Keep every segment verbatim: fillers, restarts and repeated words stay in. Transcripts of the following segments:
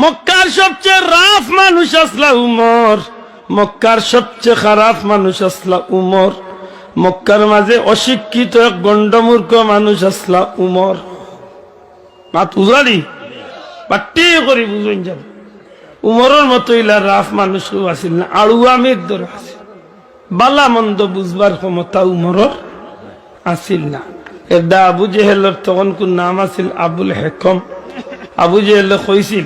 মক্কার সবচেয়ে রাফ মানুষ আছলা উমর, মক্কার সবচেয়ে খারাপ মানুষ আছলা উমর, মক্কার মাঝে অশিক্ষিত এক গণ্ডমূর্খ মানুষ আছলা উমর। মাত উজাড়ি, বাট্টি করি বুঝইন যান। উমরর মতো ইলা রাফ মানুষ কেউ আছিল না, আড়ুয়া মেয়ের দর আছিল। বালা মন্দ বুঝবার ক্ষমতা উমরর আছিল না। এরদা আবু জেহেলর তখন কোন নাম আছিল? আবুল হেকম। আবু জেহেলে কইছিল,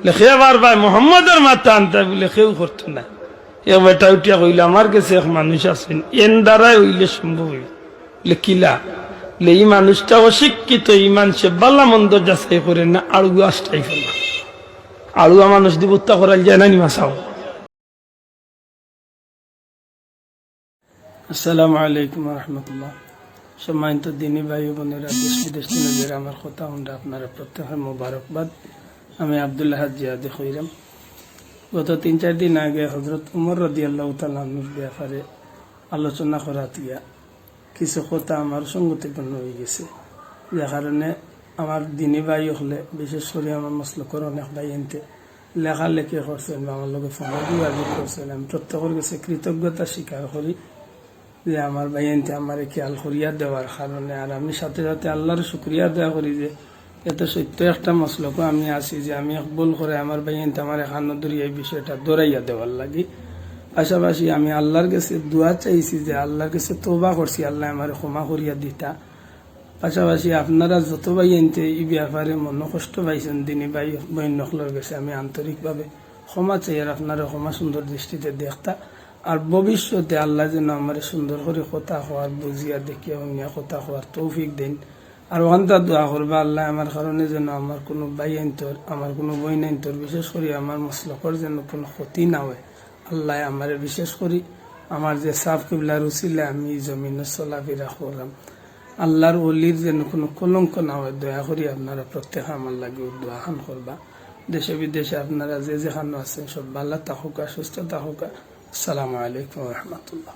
লেখে আবার ভাই মোহাম্মদর মাথা আনতে বলে কেউ করতো না। এক বেটা উঠিয়া কইল, "আমার গেছে এক মানুষ আছইন, এন দ্বারাই অইলে সম্ভব অইবো।" বলে, "কিলা?" বলে, "ই মানুষটা অশিক্ষিত, ই মানষে বালা মন্দ যাচাই করে না, আড়ুয়া আষ্টাই ফেলা।" আড়ুয়া মানুষ দি বুত্তা করাইল যায় না নি মাসাও। আসসালামু আলাইকুম ওয়া রাহমাতুল্লাহ। সম্মানিত দিনী ভাই ও বোনেরা, দেশ বিদেশ থেকে যারা আমার কথা হুনরা, আপনারা প্রত্যেকের মোবারকবাদ। আমি আব্দুল্লাহ হাজ জিয়াদে কইরাম। গত তিন চার দিন আগে হযরত উমর রাদিয়াল্লাহু তাআলা আনহুর ব্যাপারে আলোচনা করাত গিয়া কিছু কথা আমার সঙ্গতিপূর্ণ অইগেছে, যে কারণে আমার দিনী ভাই অকলে, বিশেষ করি আমার মসলকর অনেক ভাইয়াইন্তে লেখালেখি করছেন বা আমার লগে ফোনে যোগাযোগ করছেন, আমি প্রত্যেকের গেছে কৃতজ্ঞতা স্বীকার করি যে আমার ভাইয়াইন্তে আমারে খেয়াল করিয়া দেওয়ার কারণে। আর আমি সাথে সাথে আল্লাহর শুকরিয়া আদায় করি যে এত সত্য একটা মসলকো আমি আছি, যে আমি এক ভুল করে আমার ভাইয়াইন্তে আমারে কানো ধরিয়া এই বিষয়টা ধরাইয়া দেওয়ার লাগি। পাশাপাশি আমি আল্লাহর গেছে দোয়া চাইছি, যে আল্লাহর গেছে তওবা করছি, আল্লায় আমারে ক্ষমা করিয়া দিতা। পাশাপাশি আপনারা যত ভাইয়াইন্তে ই ব্যাপারে মনোকষ্ট পাইছেন, দিনী ভাই বইন অকলর গেছে আমি আন্তরিকভাবে ক্ষমা চাই, আর আপনারা ক্ষমা সুন্দর দৃষ্টিতে দেখতা। আর ভবিষ্যতে আল্লায় যেন আমারে সুন্দর করি কথা কওয়ার, বুঝিয়া দেখিয়া হুনিয়া কথা কওয়ার তৌফিক দেইন। আর অখানতা দোয়া করবা, আল্লায় আমার কারণে যেন আমার কুনু ভাইয়াইন্তর, আমার কুনু বইনাইন্তর, বিশেষ করি আমার মসলকর যেন কুনু ক্ষতি না অয়। আল্লায় আমারে বিশেষ করি আমার যে সাব কিবলার উসিলায় আমি ই জমিনো চলাফিরা করলাম, আল্লাহর ওলির যেন কুনু কলঙ্ক না অয়, দয়া করি আপনারা প্রত্যেকে আমার লাগি দোয়া খান করবা। দেশে বিদেশে আপনারা যে যেখানো আছেন, সব ভালা থাকউক্কা, সুস্থ থাকউক্কা। আসসালামু আলাইকুম ওয়া রাহমাতুল্লাহ।